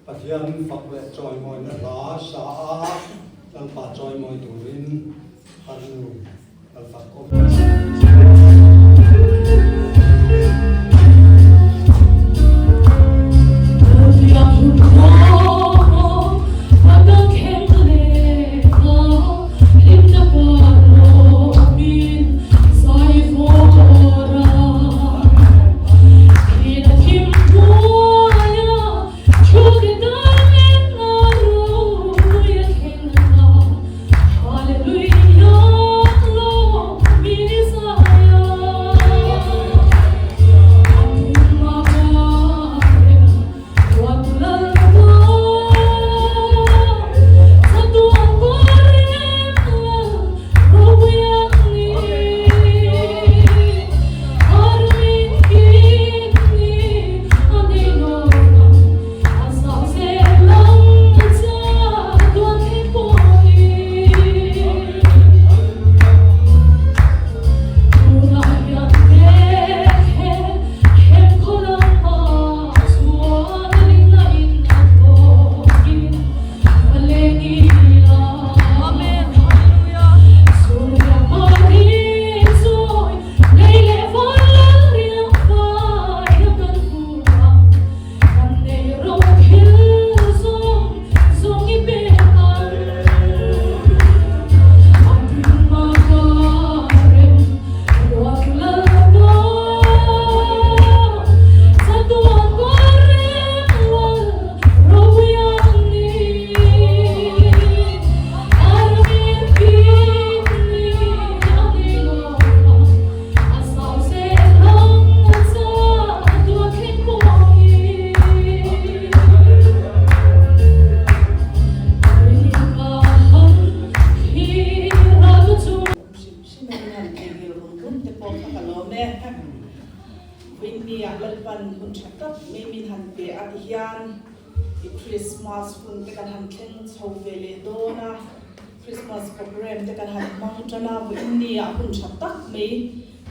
Pathian fak leh chawimawina hla sa a Lalpa chawimawi turin Harnu Lalfak awm. Christmas program te kan han hmang tan a, vawiin ni ah hun tha tak mai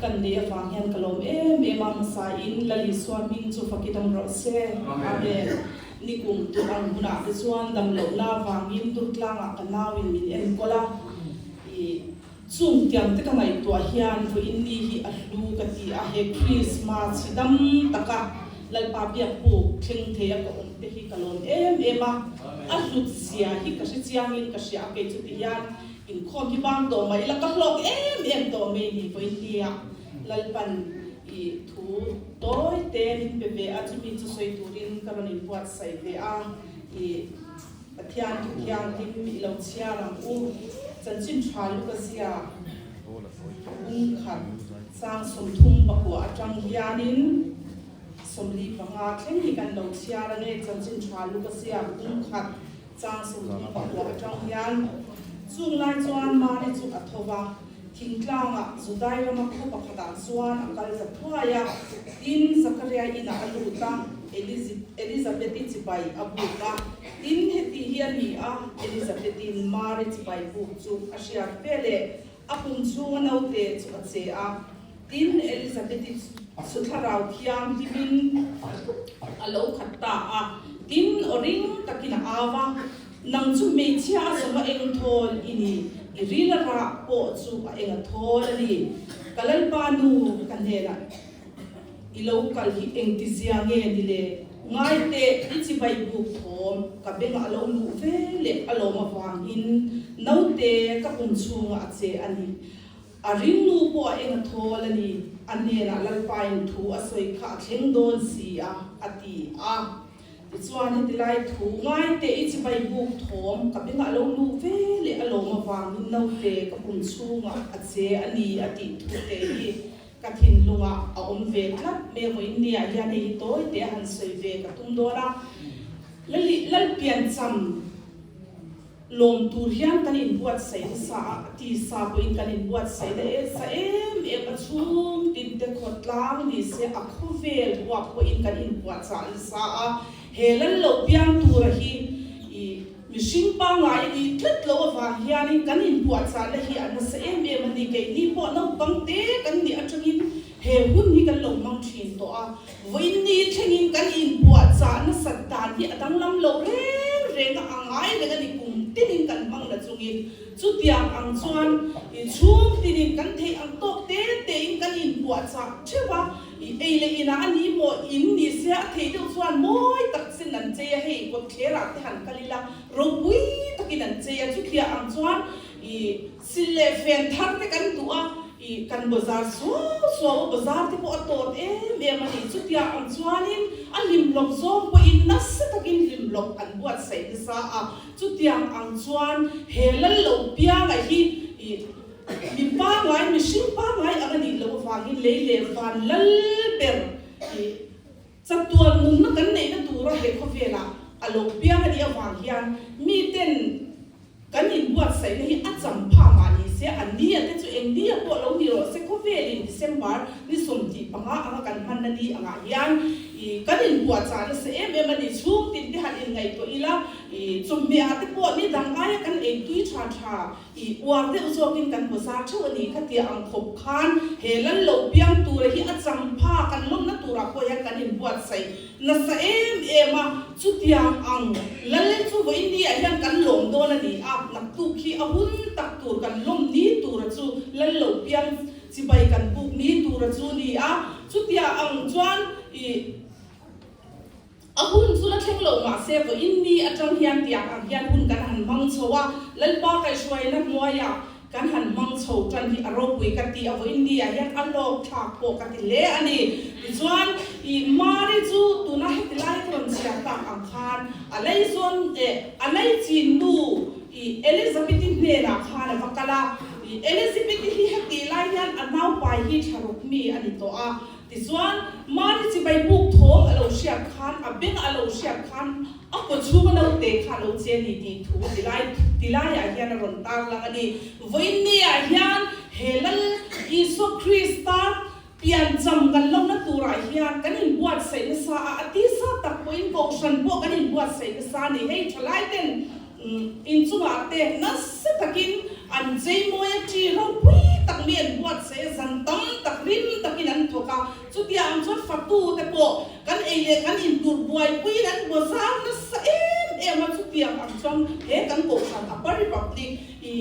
kan neih avang hian ka lawm em em a, hmasa in Lal Isua hming chu fak i dam rawh se. Amen. Nikum tur ang hunah te chuan dam lohna avangin Durtlang ah ka nau in min enkawl a, i chung tiang te ka ngaihtuah hian vawiin ni hi a hlu ka ti a, he Christmas hi dam taka Lalpa biak puk thleng thei a ka awm te hi ka lawm em em a, a hlut zia hi ka hre chiangin ka hria a, kei chu ti hian inkhawm hi bang tawh mai ila ka hlawk em em tawh mai ni vawiin nia Lalpan i thu tawi te min pe ve a, chumi chu sawi turin ka rawn inbuatsaih ve a, i Pathian thu thianghlim i lo chhiar ang u, chanchin tha luka zia bung khat sang 39 atang hianin 45 thleng hi kan lo chhiar a nge, chanchin tha luka zia bung khat chang 34 atang hian chung lai chuan Mari chu a tho va, thingtlangah Judai rama khaw pakhatah chuan a kal ta thuai a, tin Zakaria inah a lut a, Elizabeth-i chibai a buk a, tin heti hi a ni a, Elizabeth-in Mari chibai buk chu a hriat veleh a pum chhunga naute chu a che a, tin Elizabeth-i chu thlarau thianghlimin a lo khat ta a, tin aw ring takin a au a, Nang chu hmeichhia a zawng a eng thawl i ni, i ril a rah pawh chu a eng a thawl a ni. Ka Lalpa nu ka hnenah i lo kal hi engtizia nge ni le? Ngai teh, i chibai buk thawm ka bengah a lo luh ve leh a lawm avangin naute ka pum chhungah a che a ni. A ringnu pawh a eng a thawl a ni, a hnenah Lalpain thu a sawi kha a thleng dawn si a, a ti a. Tichuan heti lai thu ngai teh i chibai buk thawm ka bengah lo luh ve leh a lawm avangin naute ka pum chhungah a che a ni a tih thu te hi ka thinlungah a awm ve tlat mai a, vawiin ni ah hian hei hi tawi teh a han sawi ve ka tum dawn a, Lalpiancham. Lawm tur hian kan inbuatsaih nasa a, a tisa pawhin kan inbuatsaih na e sa em em a, chhung tin te khawtlang ni se a khawvel huap pawhin kan inbuatchah nasa a, he lal lo piang tura hi i mihring pangngai a nih tlat loh avang hianin kan inbuatchahna hi a nasa em em a ni. Keini pawh naupang te kan nih atangin. He hun hi kan lo hmang thin tawh a, vawiin ni thlengin kan inpuahchah nasat dan hi a danglam loh reng reng a, a ngai reng a ni kum tinin kan hmang la chungin. Chutiang ang chuan i chhung tinin kan theih ang tawk te tein kan inpuahchah theuh a, i ei leh inah a ni maw in ni se a theih deuh chuan mawi tak chin an chei a, hei kawtthlerah te han kal ila ropui takin an chei a, chutiang ang chuan i Sil leh fen thar te kan duh a, ih kan bazar suau suau a, bazar te pawh a tawt em em a ni. Chutia ang chuanin a hlimhlawp zawng pawhin nasa takin hlimhlawp an buatsaih nasa a, chutiang ang chuan he lal lo pianga hi ih mi pangngai, mihring pangngai ang a nih loh avangin lei leh van lal ber ih chatuan nunna kan neihna tura he khawvelah a lo piang a nih avang hian miten Kan inbuatsaihna hi a cham pha mah ni se, a ni a te chu eng ni a pawh lo ni rawh se, khawvelin December ni 15 anga kan hmanna ni angah hian i kan inbuatchah nasa em em a ni. Chhung tin te han inngaihtuah ila, i chawhmeh ah te pawh ni dang aia kan ei tui tha tha i uar deuh zawkin kan bazar theuh a ni. Khatia ang khawp khan he lal lo piang tura hi a cham pha kan lawmna turah pawh hian kan inbuatsaih Nasa em em a, chutiang ang lal chu vawiin ni ah hian kan lawm dawn a ni a, naktuk hi a hun tak tur kan lawm ni tura chu lal lo piang chibai kan buk ni tura chu ni a, chutia ang chuan i a hun chu la thleng lo mahse vawiin ni atang hian tiang ang hian hun kan han hmang chho a, Lalpa kaihhruaina hnuaiah Kan han hmang chho tan hi a ropui ka ti a, vawiin ni ah hian a lawk thlak pawh ka ti hle a ni. Tichuan, i Mari chu tuna heti lai ka rawn chhiar tak ang khan a leizawn eh a leichin nu i Elizabeth-i hnenah khan a va kal a. I Elizabeth-i hi heti lai hian a naupai hi thlaruk mi a ni tawh a. Tichuan, Mari chibai buk thawm a lo hriat khan, a beng a lo hriat khan, A kaw chhunga naute kha lo che a ni tih thu tilai tilaiah hian a rawn tarlang a ni. Vawiin niah hian he Lal Isua Krista piancham kan lohna turah hian kan inbuatsaih nasa a, a tisa tak pawhin kohhran pawh kan inbuatsaih nasa a ni. Hei thalaiten inchungah te nasa takin an cheimawi a, ṭi ropui tak mi an buatsaih a, zan tam tak rim takin an thawk a. Chutia ang chuan fatute pawh kan ei leh kan intur buaipuiin an bazar nasa em em a, chutiang ang chuan he kan kohhran Upper Republic i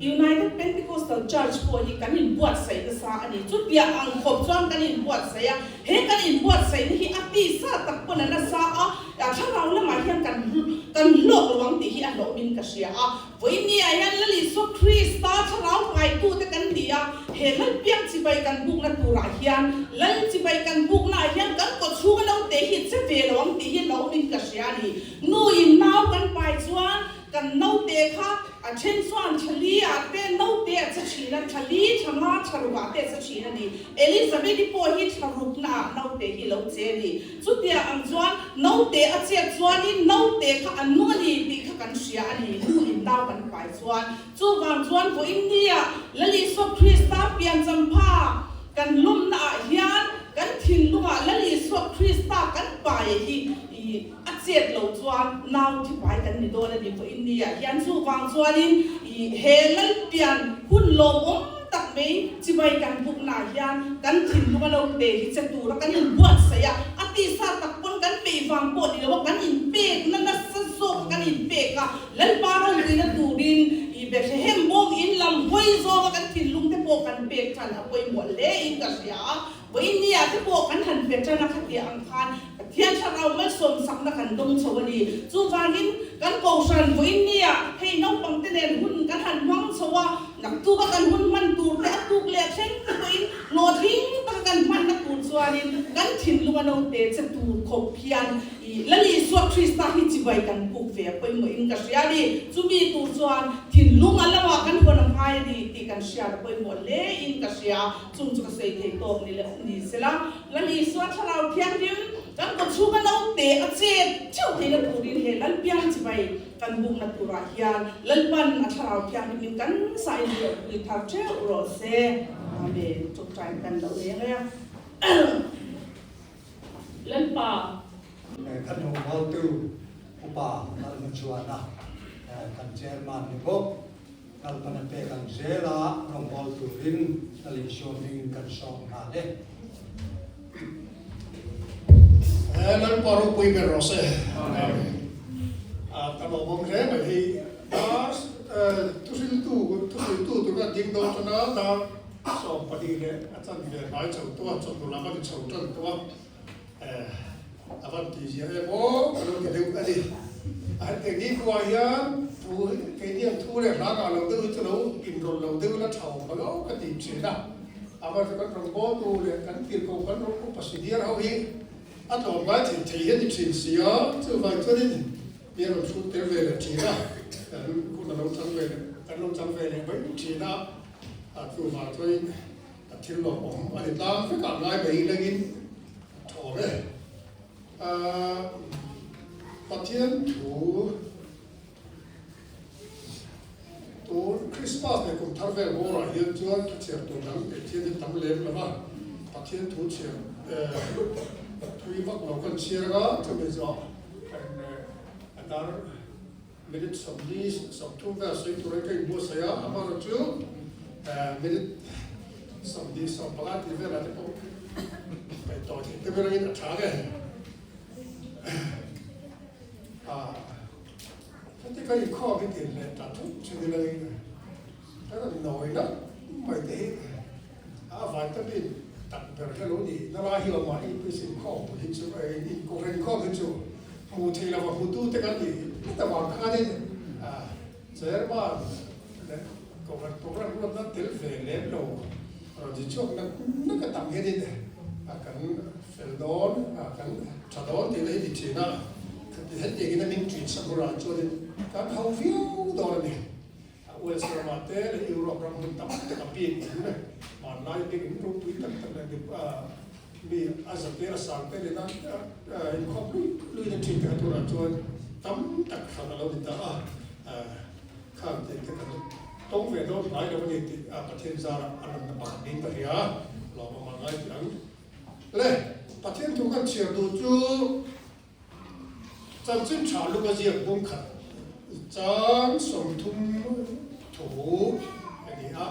United Pentecostal Church pawh hi kan inbuatsaih nasa a ni. Chutiang ang khawp chuan kan inbuatsaih a, he kan inbuatsaihna hi a tisa tak pawn a nasa a, a thlarau lamah hian kan kan hlawk lo ang tih hi a hlawhmin ka hria a. Vawinia hian Lal Isua Krista thlarau ngaitute kan ni a, he Lal piang chibai kan bukna turah hian Lal chibai kan buknaah hian kan kaw chhunga naute hi che ve lo ang tih hi hlauhawmin ka hria a ni. Nuin nau kan pai chuan kan naute kha a then chuan thali ah te naute a che thin a, thali tha nga tha ruk ah te a che thin a ni. Elizabeth-i pawh hi tha rukna ah naute hi lo che a ni. Chutia ang chuan naute a chet chuanin naute kha a nung a ni tih kha kan hria a ni, nu in nau kan pai chuan. Chuvang chuan vawiin nia Lal Isua Krista pianchampha kan lawmna ah hian kan thinlungah Lal Isua Krista kan pai hi i a chet loh chuan nau thipai kan ni dawn a ni vawiin nia hian. Chuvang chuanin i he Lal pian hun lawmawm tak mai chibai kan buknaah hian kan thinlung a lo pe hi che tura kan inbuatsaih a, a tisa tak pawn kan peih vang pawh ni lo a, kan inpekna nasa zawk a kan inpek a, Lalpa ropuina turin i Bethlehem bawng in lam hawi zawnga kan thinlung te pawh kan pek tan a pawimawh hle in ka hria a, vawiin nia te pawh kan han pe tan a khatiah ang khan Pathian thlarau malsawmsakna kan dawng chho a ni. Chuvangin kan kohhran vawiin nia hei naupangte nen hun kan han hmang chho a, naktuka kan hun hman tur te a tuk leh a thleng te pawhin hlawhtling taka kan hmanna tur chuanin kan thinlunga naute che tur khawp hian i Lal Isua Krista hi chibai kan puk ve a pawimawhin ka hria a ni. Chumi tur chuan thinlung a lamah kan hawn a ngai a ni tih kan hriat a pawimawh hle in ka hria. Chung chu ka sawi thei tawk ni leh ni sela. Lal Isua Thlarau Thianghlim kan kawchhunga naute a chet theuh theihna turin he Lalpiang chibai kan bukna turah hian Lalpan a Thlarau Thianghlimin kan sain riahpui thar theuh rawh se. Amen. Chawpchai kan lo leng e. Lalpa. Kan rawngbawltu Upa Lalhmachhuana kan Chairman ni bawk Lalpan a pek ang zela rawngbawltu in. Lal Isua hmingin kan sawm nghal e. He Lalpa ropui ber rawh se. Amen. Ka lawmawm hle mai hi. Dar thuhriltu thuhriltu tur a ding dawn tan a, dar 12 leh a chanve hnai chho tawh a, chawhnu lam a ni chho tan tawh a. A van tih ziah em aw ka lo ti deuh a ni. A hetiang ni khuaah hian thu keini ang thu leh hla ngah lo deuh hi chu lo inrawlh lo deuh ila tha awm lo ka ti thin a. Amaherawhchu kan rawngbawltu leh kan tirhkoh kan rawng upa senior ho hi a tlawm ngai thei thei hi a ni thin si a, chuvang chuanin mi a rawn hrut tel ve leh thin a, kan hun a lo chang ve leh kan lo chang ve leh mai thin a, chuvang chuanin A thil lawmawm a ni tlang vek ah ngai mai lengin a thaw ve. Pathian thu tun Christmas leh kum thar vel bawrah hian chuan thu chhiar tur dang teh thian hi tam lem lo va, Pathian thu chhiar thui vak lo kan chhiar anga chumi zawh kan a dar Minute 40, 30 vel sawi turin ka inbuatsaih a, amaherawh chu minute 20, 15 tih velah te pawh peih tawh theih te berangin a tha nge. Heti ka inkhawm hi tih leh ta thut thin ila in ka rawn nawi nalh mai te hi a vitamin tak ber hi a lo ni. Na lai hi awm a, inpuisin khawmpui hi chu inkohhran khawm hi chu Hmuh theih lova hmutute kan nih tlat avang khanin Chairman leh Kohhran Program ruatna tel ve lem lo rawn zi chhuak nak nak a tam hianin kan fel dawn, kan tha dawn tih na hi ti thin a, hetiangin a min ṭin sak hurah chuanin kan ho viau dawn a ni. Wales ramah te leh Europe ram hmun tam tak a bik in hmanlai bik in ropui tak tak leh mi a za te a sang te nena inkhawp lui lui na thin te kha turah chuan tam tak hran a lo ni ta a, khang tih te kan tawng ve dawn hnai lo a ni tih Pathian zarah a lanna pakhat niin ka hria, lawmawm a ngai tih ang. Le Pathian thu kan chhiar duh chu. Chanchin tha lung a ziak bung khat chang 30 thu a ni a.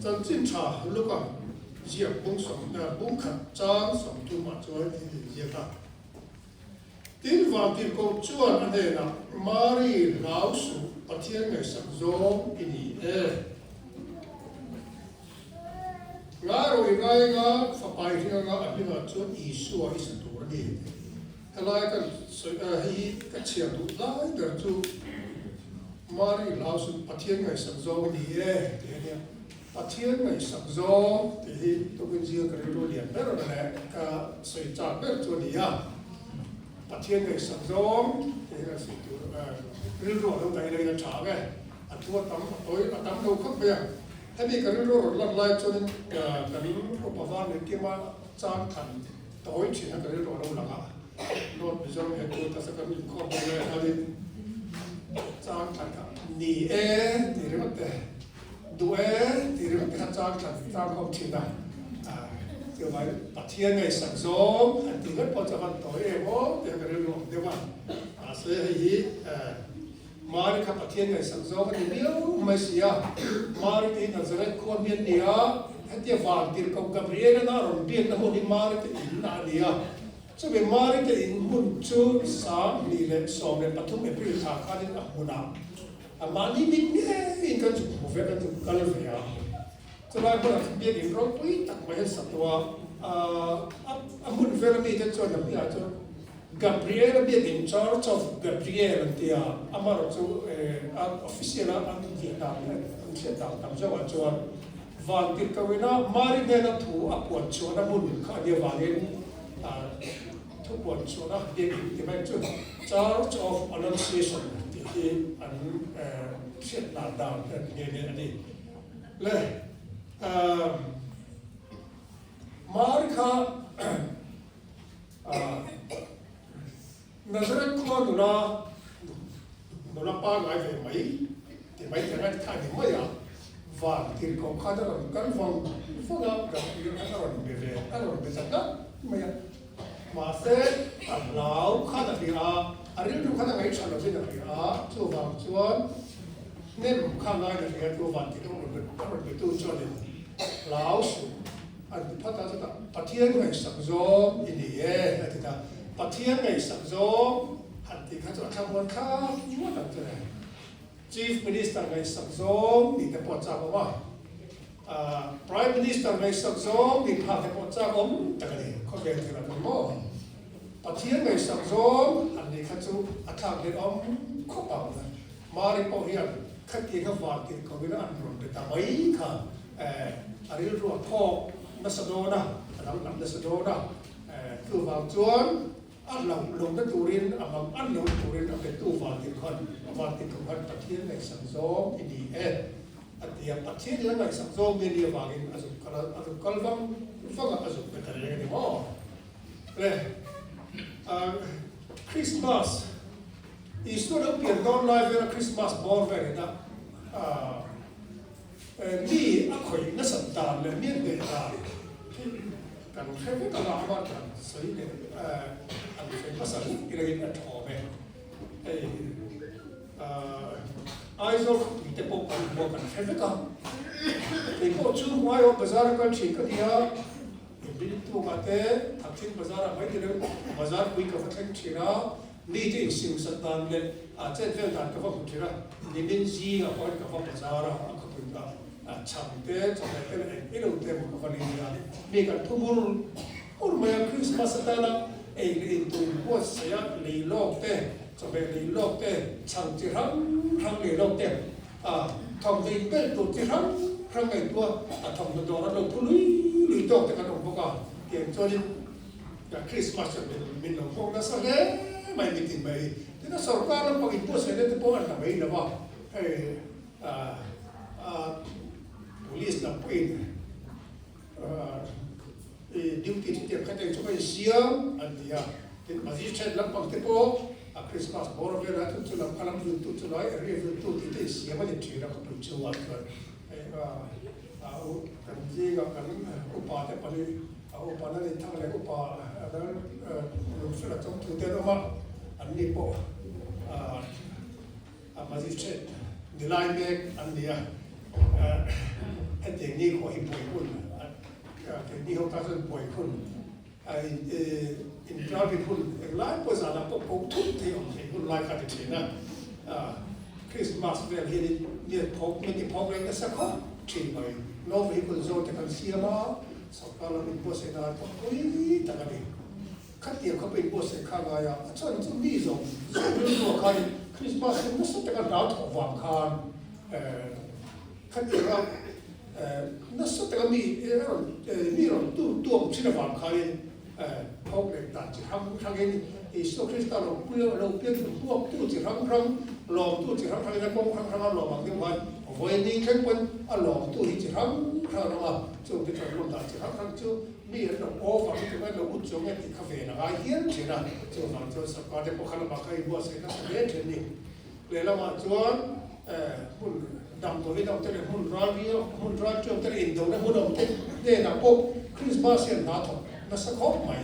Chanchin tha lung a ziak bung sawm bung khat chang 30 ah chuan in inziak a. Tin, Vantirhkoh chuan a hnenah, Mari, hlau suh, Pathian ngaihsak zawng i ni e. Ngai rawh i ngai anga fapa i hring anga a hmingah chuan Isua i sa tur a ni. Helai kan sawi hei hi ka chhiar duh lai ber chu Mari hlau suh Pathian ngaihsak zawng i ni e tih a nia. Pathian ngaihsak zawng tih hi tukin zir ka rilru lian ber leh ka sawi chak ber chu a ni a. Pathian ngaihsak zawng tih hi kan sawi tur rilru a lo daih laiin a tha ang e. A thu a tam a tawi a tam lo khawp mai a. Hemi ka rilru rawn lan lai chuanin kan upa var leh kima chang than tawi thin a ka rilru a lo lang a, North Mizoram headquarters a kan inkhawm dawn lai khanin chang than kha ni e tih ringawt te, duh e tih ringawt te kha chang than chang khawm thin a, chuvai Pathian ngaihsak zawng han tih ngawt pawh chu a van tawi em aw tih kha ka rilru awm deuh a, mahse hei hi Mari kha Pathian ngaihsak zawng a ni miau mai si a. Mari te hi Nazareth khua mi an ni a, hetia van tirhkoh Gabriel-a a rawn biakna hmun hi Mari te in a ni a. Chumi Mari te in hmun chu 2013 April thla khanin a hmunah a mahni mit ngeiin kan zuk hmu ve, kan zuk kal ve a. Chulai hmunah chuan biakin ropui tak mai an sa tawh a, a hmun vela mite chuan a hmiah chuan Gabriel a biakin Church of Gabriel an ti a, amaherawh chu a official a an inziah dan leh an hriat dan tam zawkah chuan Vantirhkohina Mari hnena thu a puan chhuahna hmun kha a nih avangin thu puan chhuahna biakin ti mai chu Church of Annunciation tih hi an hriat dan dan nghe nghe a ni. Le Mari kha Nazareth khua nula nula pangngai ve mai ti mai thei a kha ni mai a, van tirhkoh khan a rawn kal vang vang a, Gabriel khan a rawn be ve a rawn be ta ngat mai a, mahse a hlau khan a hria a, a rilru khan a ngaihṭha lovin a hria a, chuvang chuan. Nem kha ngai na hria tu van ti deuh a rawn be tu chuanin hlau suh an ti phat a, chutah Pathian ngaihsak zawng i ni e a ti ta. Pathian ngaihsak zawng han tih kha chu a thlamuan thlak ngawt ang chu le. Chief Minister ngaihsak zawng tih te pawh a chak awm a, Prime Minister ngaihsak zawng tih phak te pawh a chak awm tak a ni, khawvel thil an ni maw? Pathian ngaihsak zawng han nih kha chu a thlak hlen awm khawp ang. Mari pawh hian khatiang a van tirh ko in an rawn be ta mai kha a rilru a phawk nasa dawn a, a danglam nasa dawn a, chuvang chuan A hlauh lohna turin, a mang an lohna turin a petu vantir khan, vantir ko khan Pathian ngaihsak zawng i ni e, a ti a. Pathian in a ngaihsak zawng mi a nih avangin a zuk kal a, a zuk kal vang vang a, a zuk pe ta reng a ni maw? Le, Christmas, Isua lo pian dawn lai vela Christmas bawr vel ina mi a khawih nasat dan leh mi a hneh dan hi kan hre vek anga ama kan sawi leh an sawi hmasa hlek ti langin a thawm e. Hei Aizawl khawpui te pawh kan hmu a kan hre vek a, kei pawh chu Hmaiaw bazar a kal thin ka ni a, Biltuk ah te Thakthing bazar ah mai ti lo bazar pui ka va thleng thin a, Mi te insiamsat dan leh a chet vel dan ka va hmu thin a, nimin zingah pawhin ka va bazar a, a khawpui ka chhang te, chawhmeh te leh eng ilo te emaw ka va lei a, mi kan thu mur mur mai a, Christmas atana ei leh in tur buatsaih a, lei lawk te, chawhmeh lei lawk te, chhang chi hrang hrang lei lawk te, a thawmhnaw in bel tur chi hrang hrang ngaihtuah a thawmhnaw dawr an lo thu lui lui tawk te kan awm bawk a, tiang chuanin. Christmas chuan min lo nghawk nasa hle mai mitin mai hi. Tin a sorkar lampang in buatsaihna te pawh an la mai lo a, hei police lam pawhin duty chu tiang khat eng chu ka insiam an ti a. Tin magistrate lampang te pawh a Christmas bawr velah chu chu lam kha lam viltu chu lai area viltu tih te insiam a ni thin a khawpui chungah chuan hei kan zingah kan upa te pahnih A upa na nei thang leh upa lal lungfela chawngtu te an awm a, anni pawh a magistrate ni lai mek an ni a, hetiang ni khawh hi buai hun, keini ho tan chuan buai hun, inralrin hun englai pawh zanah pawh ko thut thei awm thei hun lai kha a ti thin a, Christmas vel hianin mi an phawk, mi an ti phawk reng nasa khawp thin mai, no vehicle zawn te kan siam a. Sorkar lam inbuatsaih dan pawh pui tak a ni. Khatiang kha pawh inbuatsaih kha a ngai a, a chhan chu mi zawng zawng rilruah khan Christmas hi nasa taka hna thawh vang khan khatianga nasa taka mi rawn mi rawn tur tuam thin avang khanin thawk leh dan chi hrang hrangin Isua Krista lo lo pian tur huaktu chi hrang hrang, lawmtu chi hrang hrangin a kawng hrang hranga lawm ang deuh khan vawiin thleng pawn a lawmtu hi chi hrang hrang an awm a. Chung te chuan lawm dan chi hrang hrang chu mi an lo over lutuk a, an lo ut chuang nge tih kha ven a ngai hial thin a, chuvang chuan sorkar te pawh kha lamah kha inbuatsaih nasa hle thin a ni. Lehlamah chuan hmun damdawi dang te leh hmun ral riau, hmun ral ṭiau te leh indona hmun awm te hnenah pawh Christmas hian hna thawk nasa khawp mai.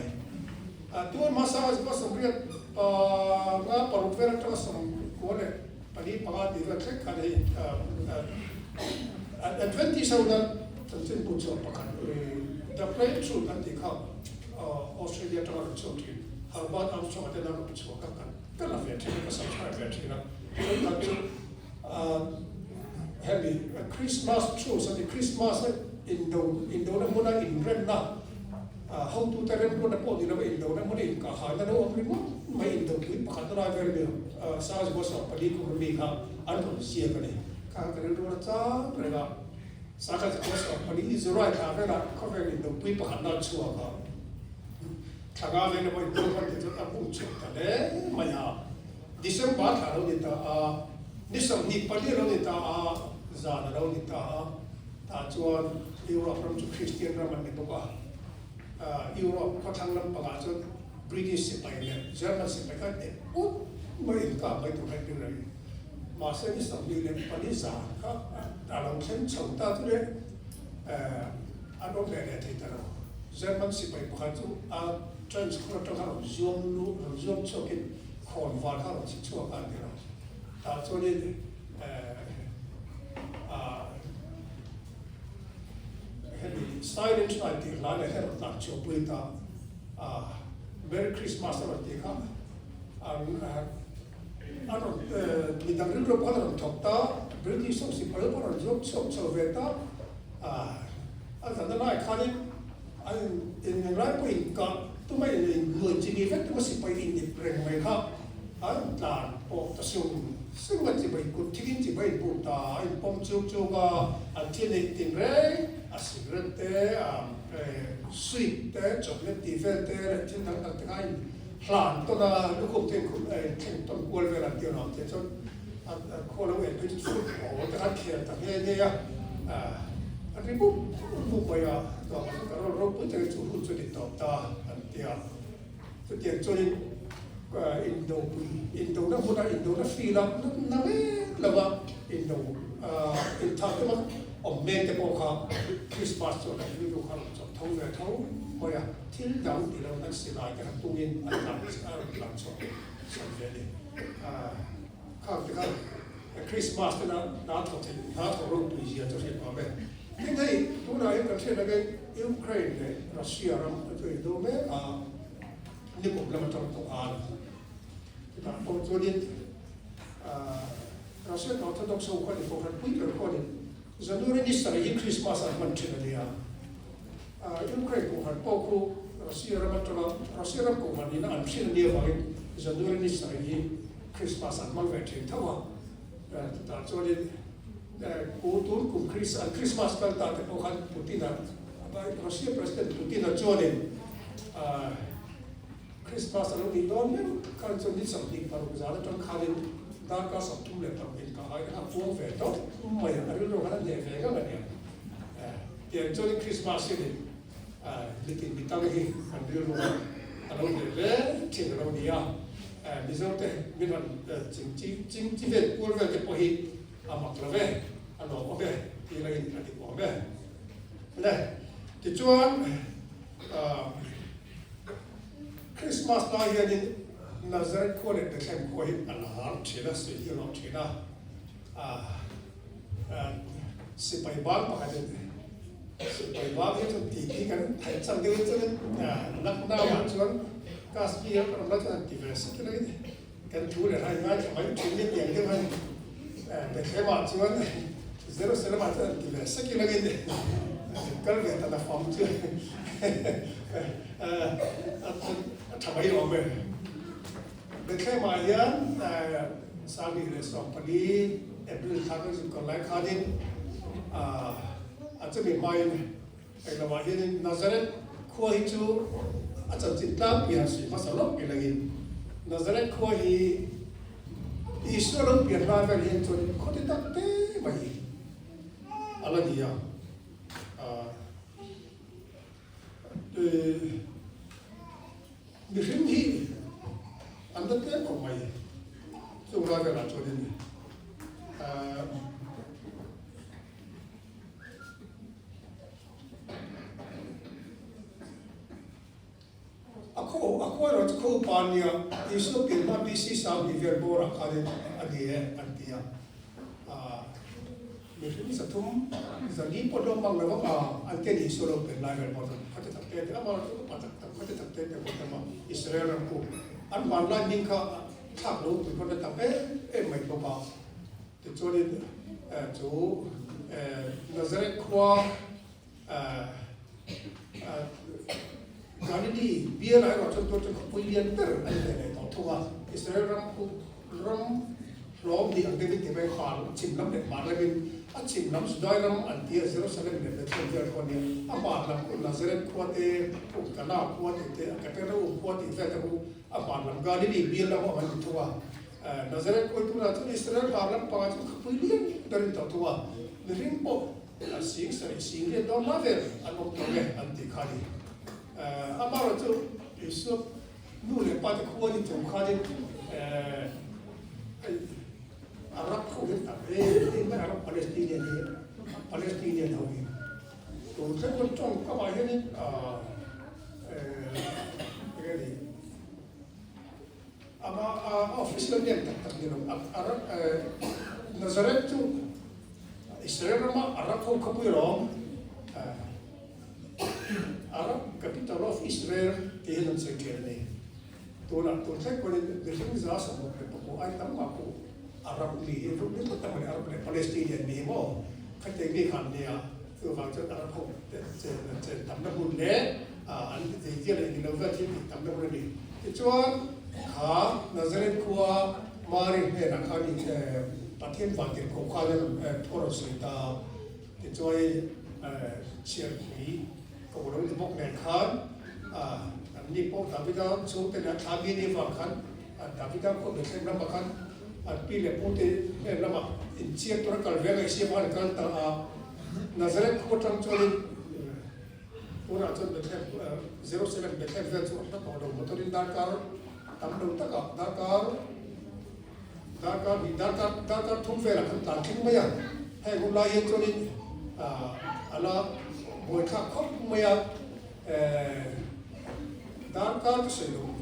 Tun hmasa a zukua 85 vel atanga 94 panga tih vel thleng khan hei Adventist ho nan chanchin bu chhuak pakhat The Plain Truth an tih kha Australia atanga rawn chhuak thin Herbert Armstrong-a te nan rawn chhuak a, kan ka la ve thin a, ka subscribe ve thin a. Chungah chu hemi Christmas Truce a ti, Christmas a indo indona hmuna inremna hotute remruatna pawh ni lova indona hmuna inkahhaina lo awm ringawt mai indopui pakhat lai vel mi Saz Goswami pali kum ami kha an rawn ziak a ni. Kha ka rilru a chang reng a, Saz Goswami pali July thla velah khawvel indopui pakhatna a chhuak a, thla nga vel emaw indo hman te chuan a hmuh chhuak ta hle mai a. December thla a lo ni ta a, ni 24 a lo ni ta a, zan a lo ni ta a, tah chuan Europe ram chu Kristian ram an ni bawk a, Europe khawthlang lampangah chuan British sipai leh German sipai kha ep ut mai inkap mai tur kha in ring a ni. Mahse ni 24 zan kha a lo thleng chho ta chu le an awm leh leh thei ta lo. German sipai pakhat chu a trench khur atang kha rawn zuam luh rawn zuam chhuakin khawn var kha rawn chhi chhuak a an ti lo. Tah chuanin. Silent Night tih hla leh her tlan chhuahpui ta a, Merry Christmas a rawn tih kha an a rawn midang rilru pawh a rawn thawk ta, British ho sipai pawh a rawn zawk chhuak chho ve ta a, a zan a lai khanin an in englai pawh inkah tuma in innuai chi ni vek tuma sipai inip reng mai kha an tlan pawh ta sung sung a chibai kut thikin chibai inbuk ta a inpawm chuk chuk a, an thil neih tin reng a cigarette te a sweet te chocolate tih vel te leh thil dang dang te kha a in hlan tawn a, lukhum te inkhum a inthleng tawn kual vel an tih a nuam te chuan a khaw lo en phei chu football te kha an khel ta nghe nghe a, a ri bup bup mai a, ka rawn ropui takin chu hun chu ni tawp ta an ti a. Chutiang chuanin indopui, indona hmuna indona field-a na mek lova indo inthah tuma awm mek te pawh kha Christmas chuan an rilru kha a rawn chawp tho ve tho mai a, thil dang ti lo nan silai te kha tungin an tlan a rawn tlan chhuak chhan ve a ni. Khang te kha Christmas te na hna thawk theih hna thawk ropui zia chu hriat awm e. Tin hei tunah hian kan hriat angin Ukraine leh Russia ram a chu indo mek a, nikum lam atang tawh khan chutah pawh chuanin Russian Orthodox ho khuanin kohhran pui ber khuanin January ni sarih hi Christmas an hman thin a nia. Ukraine kohhran pawh khu Russia ram atanga Russia ram kohhran ina an hrin a nia vangin January ni sarih hi Christmas an hmang ve thin tho a. Chutah chuanin Ku tun kum an Christmas kal ta te pawh khan Putin-a Russia President Putin-a chuanin Christmas a lo nih dawn meuh khan chuan ni 26 zan atang khanin darkar 36 inkah aiin a puang ve tawp mai a, a rilru khan a hneh ve ngang a nia. Tiang chuanin Christmas hianin mitin mitang hi an rilru a lo hneh ve thin a lo ni a. Mizote min rawn ching chi vel kual vel te pawh hi a mak lo ve, a lawm awm e tih langin a dik awm e. Le, tichuan Christmas lai hianin Nazareth khua leh Bethlehem khua hi a lar thin a, sawi hi a lawm thin a. Sipai bang pakhatin sipai bang hi chuan tih hi kan theih chak deuhin chuanin Lucknow-ah chuan Kashmir kan awm lai chuan han ti ve sek ila Kan thu leh rai ngaithla mai thin ni tiang deuh a ni. Bethlehem-ah chuan Jerusalem-ah chuan an ti ve sek ila ngei ni. Kal ve ta na fam chu a tha mai awm e. Bethlehem-ah hian 2014 April thla kan zuk kal lai khanin a chumi hmain Englamah hianin Nazareth khua hi chu a chanchin tlangpui han sawi hmasa lawk i langin Nazareth khua hi Isua lo pian lai vel hian chuan khaw ti tak te mai hi a la ni a. Mihring hi an la tlem khawp mai chung lai velah chuanin A khaw a khaw erawh chu khaw upa an nia, Isua pian hma BC sang tih vel bawrah khanin a ni e an ti a. Mihring 300 zali pawh hlawm mang lo vang a, an ti a ni Isua lo pian lai vel bawr chuan khawte tak te te amah erawh chu upa tak tak khawte tak te te pawh tam a, Israel ram khu an hmanlai hming kha thlak lo pui khaw na tam em em mai bawk a. Tichuanin chu Nazareth khua Galilee bialah erawh chuan tuar chuan khawpui lian ber a ni ve leh tawh thung a. Israel ram khu ram hlawm ni ang deuhin ti mai hmar chhim lam leh hmar lamin a chhim lam Judai ram an ti a, Jerusalem leh Bethlehem vel khua nia. A hmar lam khu Nazareth khua te, Kana khua tih te, Capernaum khua tih vel te khu a hmar lam Galilee bial lam awm an ni thung a. Nazareth kawi tunah chuan Israel hmar lampangah chuan khawpui lian berin tawh thung a, mihring pawh 7000 80,000 dawn lai vel an awm tawh e an tih kha a ni. Amaherawhchu chu Isua nu leh pa te khua ni chung khanin Arab ho hi tam em em mai, Arab Palestinian hi Palestinian ho hi tun thleng pawn tawngkamah hianin enge ni Amah a official name tak tak ni lo, Nazareth chu Israel rama Arab ho khawpui a lawm. Arab capital of Israel tih hian an sawi ṭhin a ni. Tunah tun thleng pawhin mihring 64 ai tam mah pawh Arab mi hi rum ringawt tak a ni, Arab leh Palestinian mi hi maw khatiang mi khan nia, chuvang chuan Arab ho te chen an chen tamna hmun leh an zeizia leh ni lo vel thil tih tamna hmun a ni. Tichuan kha Nazareth khua Mari hnenah khan Pathian vantirhkoh khan a thu a rawn sawi ta. Tichuai chhiarpui ko lo ni bawk nen khan an ni pawh Davida chhungte leh a thla mi ni avang khan Davida khua Bethlehem lamah khan an pi leh pute hnen lamah inchiang tura kal ve ngaih siam khan an kal ta a. Nazareth khua atang chuanin tunah chuan Bethlehem Jerusalem Bethlehem vel chu a hla tawh lo motor-in darkar tam lo takah darkar Darkar hnih, darkar, darkar thum velah kan tlan thleng mai a, heng hun lai hian chuanin a la buaithlak khawp mai a, darkar ka sawi lo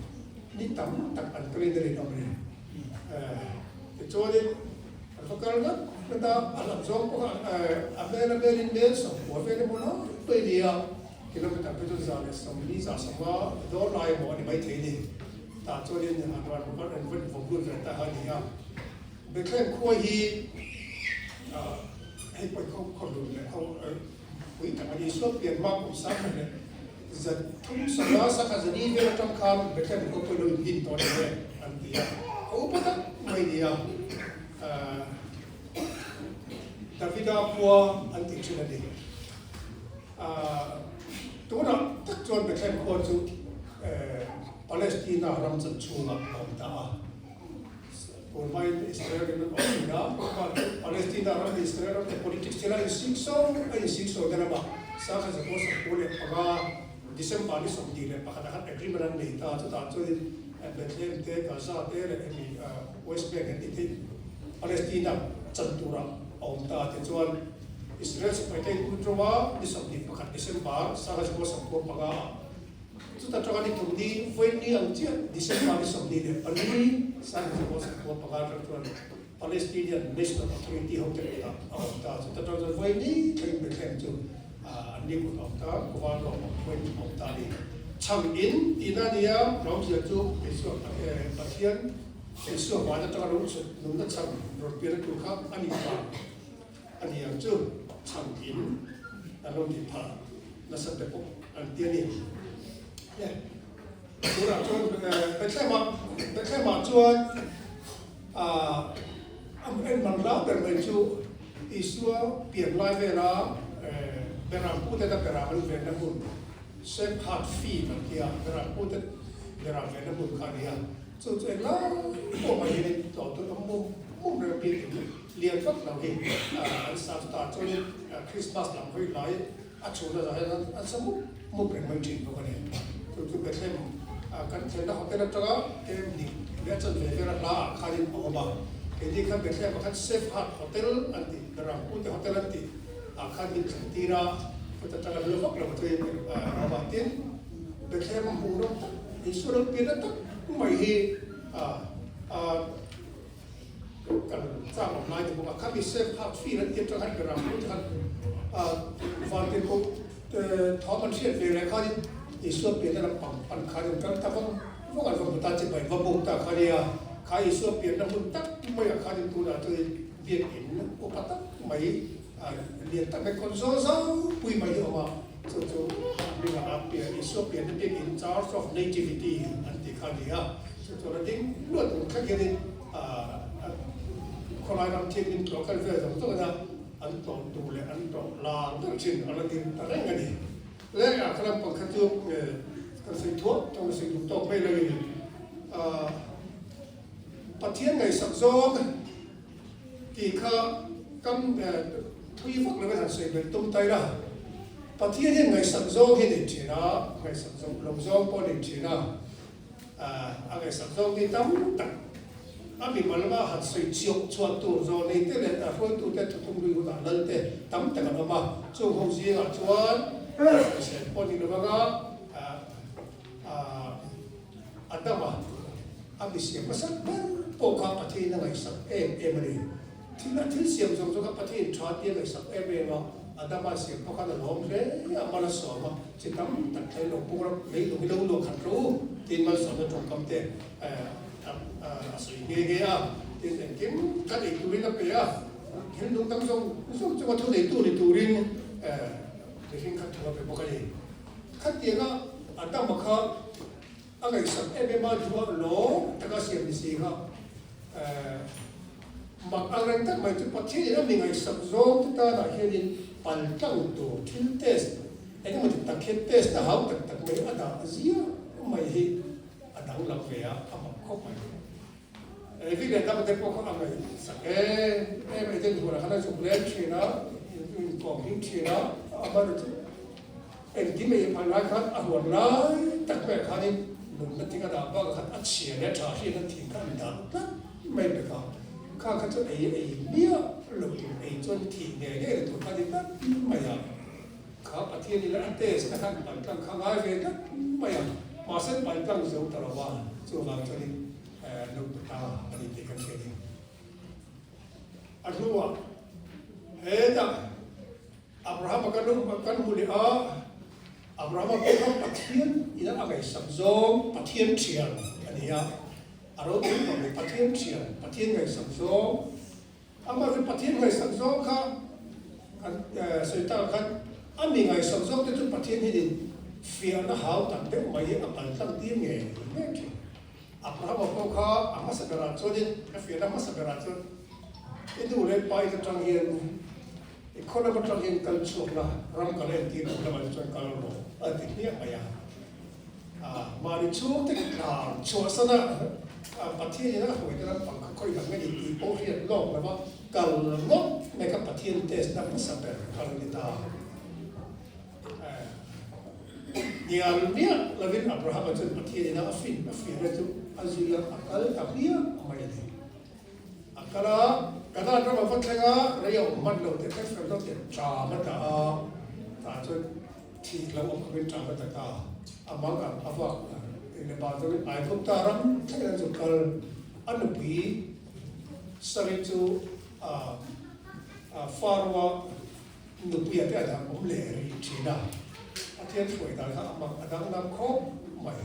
ni tam tak an kalin a rinawm a ni. Tichuanin an va kal ngat ngat a, a lam zawng pawh kha a hmel a hmelin mel 90 vel emaw lai mai a ni a, kilometer phei chuan 140, 150 dawn lai emaw a ni maithei a ni. Tah chuanin an ran ran an vawn vawm lut ve ta a ni a. Bethlehem khua hi hei pawh khaw khaw hlun leh khaw pui tak a ni. Isua pian hma kum 1330 sangha zali vel atang khan Bethlehem khua pawh lo inhnin tawh a ni e an ti a. Khaw upa tak mai a ni a. Davida khua an tih thin a ni. Tunah tak chuan Bethlehem khua chu Palestina ram chan chhungah a awm ta a. Tun hmain Israel in an awm thin a, Palestina ram leh Israel ram te politics thil a insikso a insikso na lamah 1995 December ni 21 ah khan agreement an nei ta a, chutah chuanin Bethlehem te, Gaza te leh hemi West Bank an tih theih Palestina chan turah a awm ta a. Tichuan Israel sipai te in kut ro a, ni 21 December 1995 ah Chuta tanga ni thum ni vawiin ang chiah December ni 24 1995 atang chuan Palestinian National Authority ho te kutah a awm ta. Chuta tang chuan vawiin ni thleng Bethlehem chu an ni kut a awm ta, Kuvan rawh vawiin a awm ta a ni. Chhang in tihna a nia, Rawngzia chu Isua Pathian Isua van atanga lo chhut nunna chhan rawn pian a tur kha a ni ta a ni ang chu chhang in an lo tih phah nasa te pawh an ti a ni. Tunah chuan Bethlehem-ah Bethlehem-ah chuan ah en man hlau ber mai chu Isua pian lai vela Beram pute ta Beram an venna hmun Shepherd Field an ti a, Beram pute Beram venna hmun kha a ni a. Chu chu englai pawh mai hianin tlawh tur a mum mum reng bik in lian vak lo hi an sa chutah chuanin Christmas lam hawi lai a chhun a zah hian an sa mup mup reng mai thin bawk a ni. Chu chu Bethlehem kan thlenna hotel atanga kem hnih leh a chanve vel a hla ah khanin a awm a, keini khan Bethlehem ah khan Safe Heart Hotel an tih Berampute Hotel an tih ah khan min thlen tir a, chuta tanga hla vak lo chuan a awm a, tin Bethlehem a hmuh rawng tak Isua lo pianna tak mai hi kan chak awm lai ni bawk a, khami safe heart feel an tih atang khan Beram te khan vantirhkoh thawm an hriat ve leh khanin Isua pianna lam pang pan khanin kan ta vang vang an va hmu ta chibai va buk ta kha nia, kha Isua pianna hmun tak maiah khanin tunah chuan biakinn upa tak mai lian tak mai kawt zawl zau pui mai hi a awm a, chu chu hmingah a pian Isua pianna biakinn Church of Nativity an tih kha a ni a, chu chuan a ding luat tur thleng hianin khawlai ram thianghlim tlawh kal vel zawng zawng ina an tlawh tur leh an tlawh lar ber thin a la ding ta reng a ni. Leh a kha lampang kha chu kan sawi thuak tawng a sawi duh tawk mai loin Pathian ngaihsak zawng Tih kha kam thui vak lo in han sawi belh tum ta ila, Pathian hian ngaihsak zawng hi a nei thin a, ngaihsak zawng lo zawng pawh a nei thin a, a ngaihsak zawng hi tam tak a mimal lama han sawi chhiawk chhuah tur zawh nei te leh hruaitute thuthum lui hunah lal te tam tak an awm a, chung ho zingah chuan sawisel pawh ni lo anga a dam a, a mi siam hmasa ber pawh kha Pathian a ngaihsak em em a ni. Thil a thil siam zawng zawng kha Pathian tha tia ngaihsak em em a. Adama siam pawh khan a lawm hle a, mal a sawm a, chi tam tak thleng lo puk ram lei lung hi lo luah khat rawh u tiin malsawmna tawngkam te a sawi nghe nghe a. Tin, engkim kha ei turin a pe a, thil nung dang zawng zawng chunga thu neitu ni turin mihring kha thu a pe bawk a ni. Khatianga Adama kha a ngaihsak em em a, duah lawm taka siam ni si kha mak ang reng tak mai chu Pathianin a mi ngaihsak zawng te tanah hianin pal tlang tur thil test eng emaw ti tak hian test a hau tak tak mai a dah ziah mai hi a danglam ve a, a mak khawp mai. Evi leh dang te pawh kha a ngaihsak em em a, Eden huanah khan a zuk leng thin a, inkawm hlim thin a, amaherawhchu chu engtin ei phal lai khan a huan lai tak maiah khanin nunna thing a dah bakah khan a chhia leh a tha hriat a thing kha an dah tlat mai bek a, kha kha chu ei ei miah lo tur ei chuan thih ngei ngei tur kha a ni tlat mai a. Kha Pathian ila a test na khan paltlang kha ngai ve tlat mai a, mahse paltlang zo ta lo va, chuvang chuanin lo pe ta a ni tih kan hria ding. A hnuah hetah Abrahama kan kan hmu leh a, Abrahama pawh kha Pathian ina a ngaihsak zawng Pathian thian a ni a, a ropui khawp mai Pathian thian, Pathian ngaihsak zawng, Amah chu Pathian ngaihsak zawng kha kan sawi tak khan a mi ngaihsak zawk te chu Pathian hianin fiahna hau tak deuh mai hi a kal tlang tir ngei ngei thin. Abrahama pawh kha a hmasa berah chuanin a fiahna hmasa berah chuan i nu leh pa in atang hian i khaw lam atang hian kal chhuak la, ram kal entir tur lamah te chuan kal rawh a ti hmiah mai a. Mahni chhungte tlan chhuahsan a, Pathianin a hruaina lampang kha khawi dang nge ni tih pawh hriat lawk lova kal ngawt mai kha Pathian test na hmasa ber kha lo ni ta. Hnial miah lovin Abrahama chuan Pathianin a fin a fiahna chu a zui a, a kal ta hmiah mai a ni. A kal a, Kanaan ram a va thleng a, rei a awm hman lo teh thleng fel lo teh ṭam a dah a, tah chuan Thih lo awm khawpin ṭah va ta ta, a mang ang a vak leh pa chuan Aigupta ram thlengin an zuk kal. A nupui Sari chu Pharaoh-a nupuia te a dang awm leh rih ṭhin a, Pathian hruai dan kha a mang a danglam khawp mai.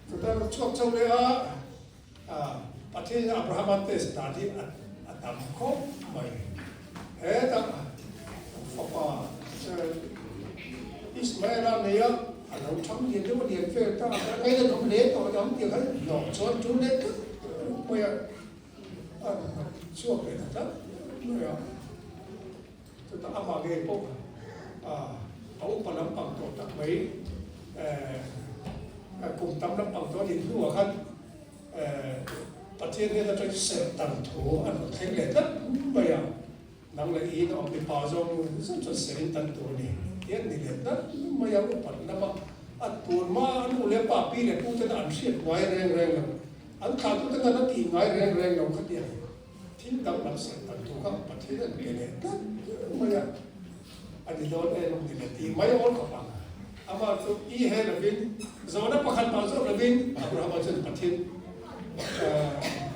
Chutah chhuak chho leh a, Pathianin Abrahama test dan hi a tam khawp mai. Hetah fapa Ismaela nei a, a lo thang lian deuh a lian vel ta a, ngaih an awm hle tawh ang tih khan hlawh chuan tul leh tlat mai a, a chhuak leh ta tlat mai a. Chutah amah ngei pawh a upa lampang tawh tak mai, kum tam lampang tawh a nih hnuah khan Pathian hnen atangin serh dan thu an rawn thleng leh tlat mai a, nang leh i in awm mipa zawng zawng chuan serh in tan tur a ni tih an ni leh tlat mai a, upat lama a tun hma a nu leh pa pi leh pu tena an hriat ngai reng reng lo, an thlahtu tena an la tih ngai reng reng lo kha tih a ni. Thil danglam serh dan tur kha Pathian an pe leh tlat mai a, a ni dawn em ang ti leh tih mai awl khawp ang. Amah chu i he lovin, zawhna pakhat mah zawh lovin Abrahama chuan Pathian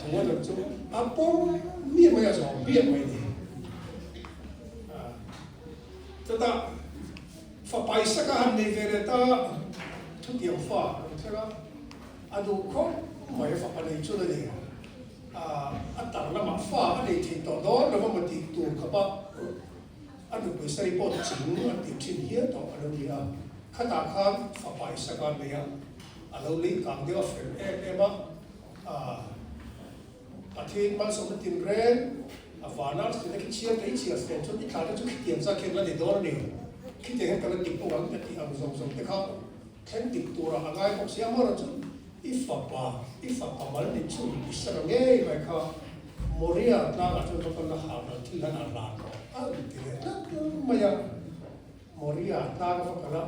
thu a dawn chu a pawm miah mai a, zawm miah mai a ni. Chutah fapa Isaka han nei ve leh ta, thutiang fa a rawn thleng a, a duh khawp mai fapa nei chu a ni. A tar lamah fa a nei thei tawh dawn lo emaw tih tur khawpa a nupui Sari pawh ching an tih thin hial tawh a lo ni a. Khatah khan fapa Isaka a nei a, a lo lei kang deuh a fel em em a, Pathian malsawmna tinreng a vana tina khi chhiar thei chhiar fel chuan i thla te chu khitiang zat hian la ni dawn a ni. Khitiang hian ka la dik bawk ang ka tih ang zawng zawng te kha Thleng dik turah a ngai bawk si a, amaherawh chu i fapa, i fapa mal ni chu i sara ngei mai kha Moria tlangah chuan va kal la hahral thil han a ran rawh a rawn ti leh tlat mai a. Moria tlang a va kal a,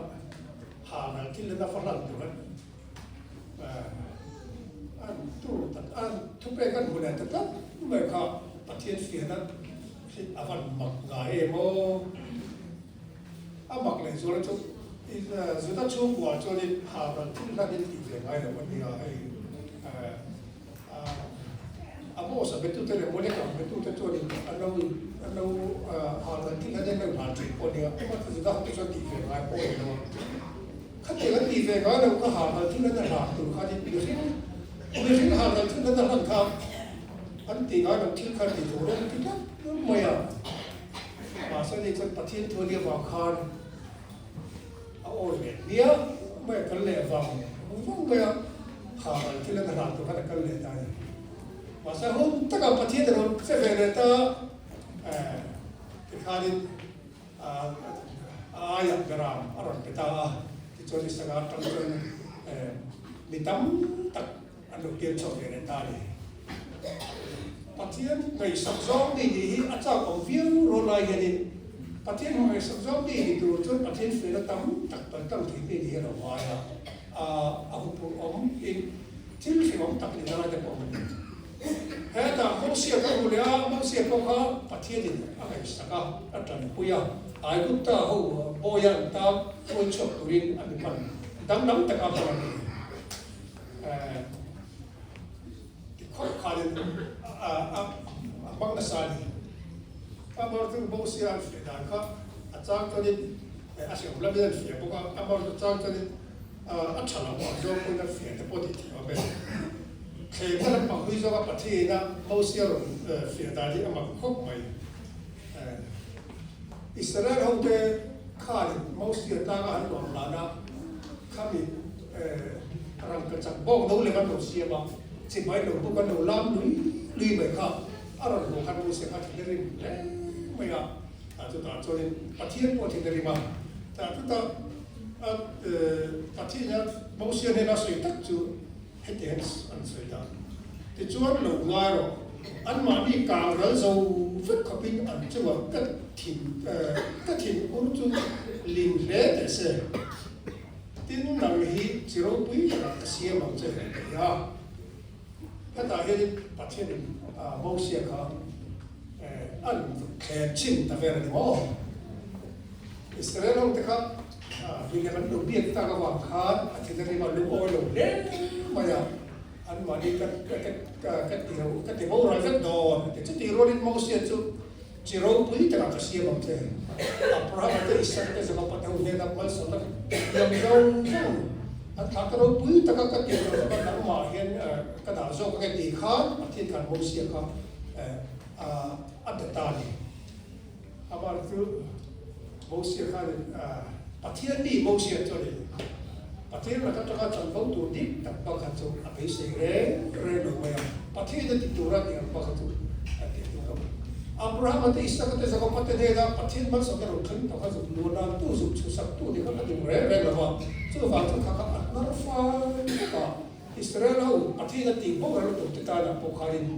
hahral thil han a va hlan tur a an tur tak a, thupek an hmu leh ta tlat mai kha Pathian fiahna hi a van mak ngai em aw. A mak leh zual chu Juda chhungkua chuanin hahral thil hlan in tih ve ngai lo a nia hei. A Amos-a betute leh Moleka betute chuanin an lo an lo hal thil an en lo hal thin pawh a nia. Amah chu Juda hote chuan tih ve ngai pawh a ni lo a. Khatiang an tih ve ngai lo kha hal hal thil an hlan tur khanin mihring mihring hal hal thil an hlan kha an tih ngai lo thil kha ti tur an ti tlat mai a. Mahse ni chuan Pathian thu a nih avang khan a awi leh hmiah mai a kal leh vang vang mai a, ha kal thil an hlan tur khan a kal leh ta a ni. Mahse hun takah Pathian a rawn che ve leh ta a, tikhanin a aiah beram a rawn pe ta a, tichuan Isaka atang chuan mi tam tak an lo pian chhuak ve leh ta a ni. Pathian ngaihsak zawng mi nih hi a chak awm viau rual lai hianin Pathian ngaihsak zawng mi ni tur chuan Pathian felna tam tak pal tlang thei mi nih hi a lo ngai a, a huphurh awm in thil hrim awm tak ni ta lai te pawh a ni. Hetah Mosia ka hmu leh a, Mosia pawh kha Pathianin a ngaihsak a, a tanpui a, Aigupta ho bawia an tan hruai chhuak turin a mi hman danglam taka hman a ni. Ti khawp khanin a hmang nasa a ni. Amar chu Mosia an fiah dan kha a chang chuanin a hriam lamin an fiah bawk a, Amar chu chang chuanin a tha lo ang zawng pawhin a fiah te pawh tih theih awm e. Thlemna lampang hlui zawnga Pathian-a Mosia rawn fiah dan hi a mak khawp mai. Israel hote khanin Mosia tlanga an luah hlana khami Rangka chak bawk no lem an lo siam a, chimai lo buk an lo lam lui lui mai kha a rawn hmuh khan Mose kha thin a rim hle mai a, chutah chuanin Pathian pawh thin a rim a, tah chutah Pathian hian Mose hnena sawi tak chu heti hian an sawi ta, tichuan lo ngai rawh, anmahni kang ral zo vek khawpin an chungah ka thin ka thin ur chu lim hle teh se. Tin, nang hi chi ropui takah ka siam ang che a ti a. Hetah hianin Pathianin Mosia kha an thlem chhin ta vel a ni maw? Israel hote kha milem an lo biak tak avang khan a thil a rima lungawi lo hle mai a, anmahni ka ka ti boral vek dawn a ti. Chutih rualin Mosia chu Chi ropui takah ka siam ang che. Abrahama te, Isaka te, Jakoba te ho hnena malsawmna ka tiam zawng zawng an thlah ka ropui taka ka tiam loh zawk a, nangmah hian ka dah zawk ange tih khan Pathian khan Mosia kha a be ta a ni. Amah chu Mosia khan Pathian mi Mosia chu a ni. Pathian laka atanga chanvo tur dik tak pakhat chu a beisei reng reng lo mai a, Pathian a ti tura tih ang pakhat chu a tih duh lo. Abrahama te, Isaka te, Jakoba te hnena Pathian malsawmna rawn thleng tawh kha zuk luan nan tu zuk chhuhsak tu ni kha ka duh reng reng lo va, chuvang chu kha kha a hnar fai vek a, Israel ho Pathian a tih boral lutuk te tanah pawh khanin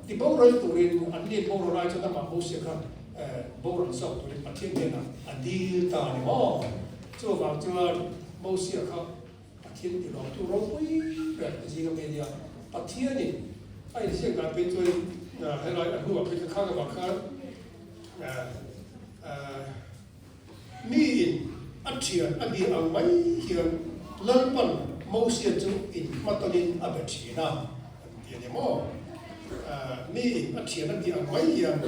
ti boral turin an ni boral ai chuan amah Mosia kha boral zawk turin Pathian hnenah a dil ta a ni maw? Chuvang chuan Mosia kha Pathian tilawmtu ropui ber te zinga mi a nia. Pathianin a inziak dan phei chuan helai a hnuah phei chuan khang avang khan miin a thian a bia ang mai hian Lalpan Mosia chu inhmatawnin a be thin a an ti a ni maw? Miin a thian a bia ang mai hian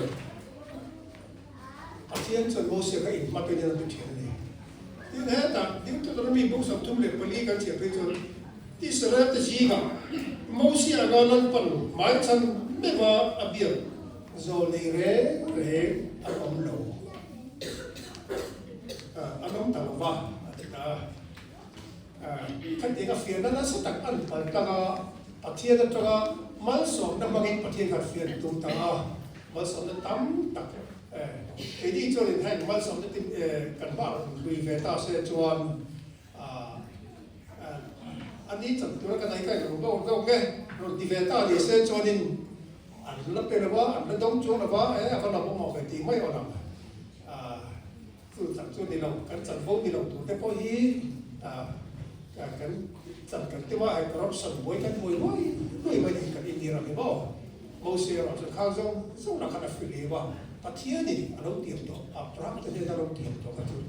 Pathian chuan Mosia kha inhmatawnin a be thin a ni. Tin, hetah Deuteronomy bu 34 kan chhiah phei chuan Israel te zingah Mosia anga Lalpan hmaichhan meuha a biak zawlnei reng reng an awm lo, an awm ta lo va a ti ta a. Khatiang a fiahna nasa tak an pal tlang a, Pathian atanga malsawmna hmangin Pathian kha fiah tum ta a, malsawmna tam tak Keini chuanin heng malsawmna te kan hma rawn hlui ve ta se chuan a ni chan tura kan ei kai lo dawk dawk nge rawn ti ve ta ni se chuanin an la pe lo va, an la dawng chuang lo va, e a va lam awm awk e tih mai awn ang. Chu chak chu ni lo, kan chanvo ni lo tur te pawh hi kan chan kan tum a, hei corruption buai kan buai luai luai mai ni kan indir ang hi maw? Mose erawh chuan khang zawng zawng lah khan a feel êm a, Pathianin a lo tiam tawh, Abraham te hnena a lo tiam tawh kha chu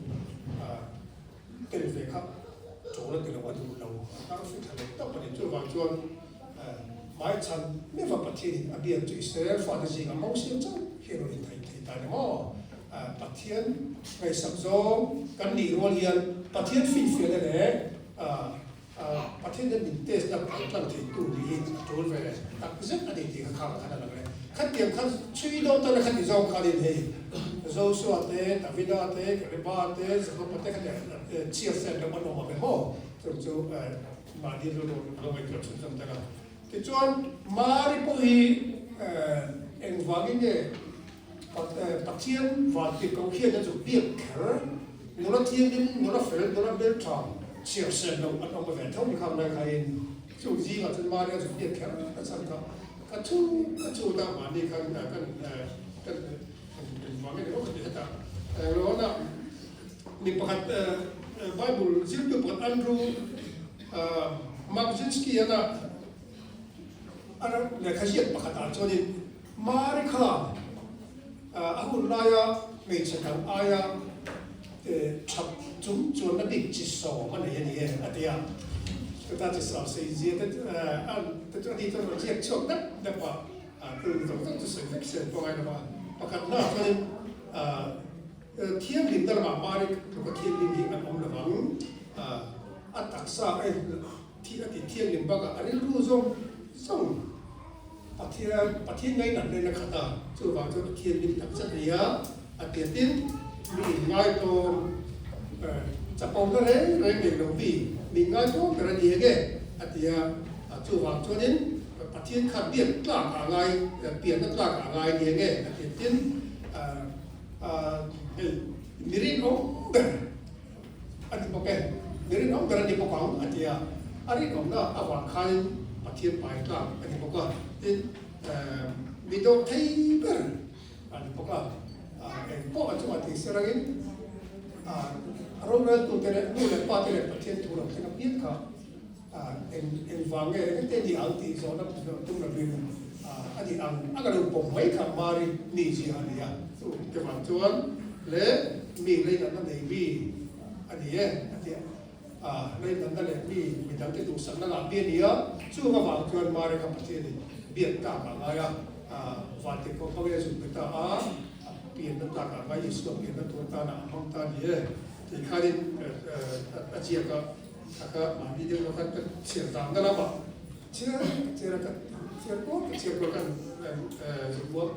tel ve kha ṭawl a ti lo, a duh lo, a hnar fithla lo tak a ni. Chuvang chuan. Hmaichhan meuha Pathianin a biak chu Israel fate zingah Mosia chauh hi a rawn inthai thei ta ni maw? Pathian ngaihsak zawng kan nih rual hian Pathian finfiahna leh Pathian hian min test na phal tlang thei tu nih hi a tul ve tak zet a ni tih kha khangah khan a lang e. Khatiang khan chhui dawn tana khati zawng khanin hei Joshua te, Davida te, Kaleba te, Jakoba te khatiang chhiar sen lo an awm ang em aw? Chung chu mahni rilru lo ngaihtuah chhun chhun tel a. Tichuan Mari pawh hi engvangin nge Pathian vantir ko hian a chu biak kher, nula thiangin, nula fel, nula hmeltha chhiar sen lo an awm ve tho ni khang lai khain chu zingah chuan Maria chu biak kher a chhan kha ka chu ka chu ta mahni khan kan kan engvangin emaw ka ti hetah Lona mi pakhat Bible zirtu pakhat Andrew Markzinski ana a lehkha ziak pakhatah chuanin Mari khan a hun laia hmeichhe dang aia that chung chuanna bik chi sawm a nei a ni e, a ti a. Chuta chi sawm sei zia te chu te chu a ni chuan rawn ziak chhuak dap dap a, tu zawng zawng chu sawi vek sen pawh ngai lo va. Pakhatna chuanin thianghlimna lamah Mari tluka thianghlim hi an awm lo vang, a taksa Thih a ti thianghlim bakah a rilru zawng zawng Pathian Pathian ngainat nen a khat a, chuvang chuan a thianghlim tak zet a ni a, a tia tin mi inngaitawm chapona reng reng nei lo mi, mi inngaitawm ber a ni eng e a ti a, chuvang chuanin Pathian kha biak tlak ah ngai, pianna tlak ah ngai a ni eng e a tia tin hei mi rinawm ber A ti bawk e, mi rinawm ber a ni bawk ang a ti a, a rinawmna avang khanin Pathian pai tlak a ni bawk a, tin mi dawh thei ber a ni bawk a, eng pawh a chungah tih se rangin a roreltute leh nu leh pate leh Pathian thu lo thleng apiang kha eng engvang nge engte ni ang tih zawhna tum lovin a ni ang a ka lo pawm mai kha Mari mi zia a ni a, chu te vang chuan le mi leinatna nei mi a ni e a ti a, leinatna leh mi midangte duhsakna ngah mi a ni a, chung avang chuan Mari kha Pathianin biak tlak a ngai a, vantirhkoh hmangin a zuk pe ta a, a pianna tlak a ngai Isua pianna tur atana a hmang ta a ni e tih khanin a ziak a. Thaka mahni deuh lo khan ka chhiar dan na lamah chhiar ka chhiar a, ka chhiar kual ka chhiar kual khan zukmuam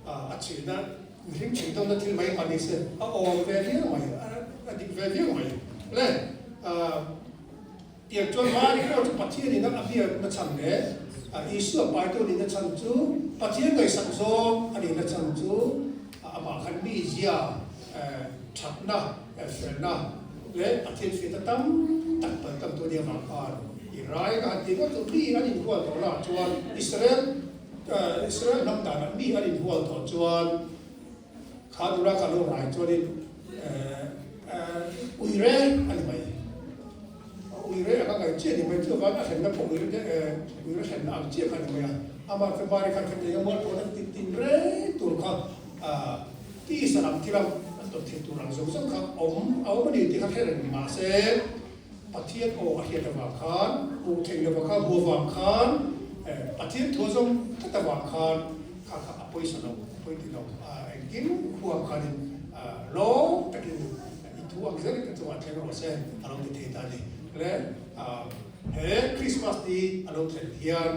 a chhuihna mihring chhuih dawnna thil mai mah ni se a awm ve viau mai, a dik ve viau mai. Le tiang chuan Mari pawh chu Pathian in a biakna chhan leh Isua paitu a nihna chhan chu Pathian ngaihsak zawng a nihna chhan chu amah khan mizia thatna felna leh Pathian hriatna tam tak pal tam tu nia vang khan i rai ka han ti ngawt chu mi an inhual tawh lah chuan Israel Israel hnam danah mi an inhual tawh chuan kha nula kha lo rai chuanin ui reng a ni mai ui reng anga ngaih chiah a ni mai chuvang a hrenna pawh ui ui re hrenna ang chiah kha a ni mai a amah chu Mari khan khatiang a mualpawhna tin tin reng tur kha Tisa lam thil ang an tawn theih tur ang zawng zawng kha awm a awm a ni tih kha hre reng mah se, Pathian aw a hriat avang khan, hmuh theih lova kha hmuh avang khan, Pathian thu a zawng tlat avang khan kha kha a pawisa lo, a pawi ti lo. Engkim huam khanin lawm takin i thu ang zelin ka chungah thleng rawh se a lo ti thei ta a ni. Le he Krismas ni a lo thlen hian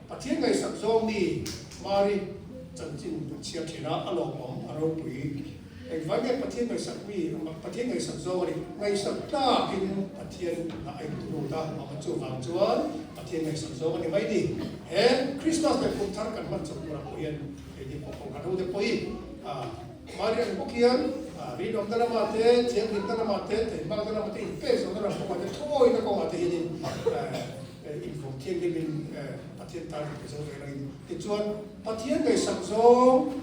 Pathian ngaihsak zawng mi Mari chanchin a chhiar thin a, a lawmawm, a ropui. Engvai nge Pathian ngaihsak mi, Pathian ngaihsak zawng a ni? Ngaihsak tlakin Pathian a en lut a, a chuvang chuan Pathian ngaihsak zawng a ni mai ni. He Krismas leh kum thar kan hman chawp turah pawh hian keini pawh pawh kan ho te pawhin Mari ang bawk hian rinawmna lamah te, thianghlimna lamah te, theihmakna lamah te, inpek zawhna lam kawngah te, thuawihna kawngah te hianin Invuak thianghlimin Pathian tan in pe zo ve rengin. Tichuan, Pathian ngaihsak zawng,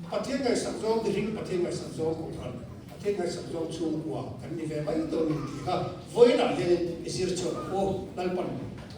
Pathian ngaihsak zawng mihring Pathian ngaihsak zawng kohhran, Pathian ngaihsak zawng chhungkua kan ni ve mai dawn in tih kha vawiinah hianin i zir chhuak ang u. Lalpan.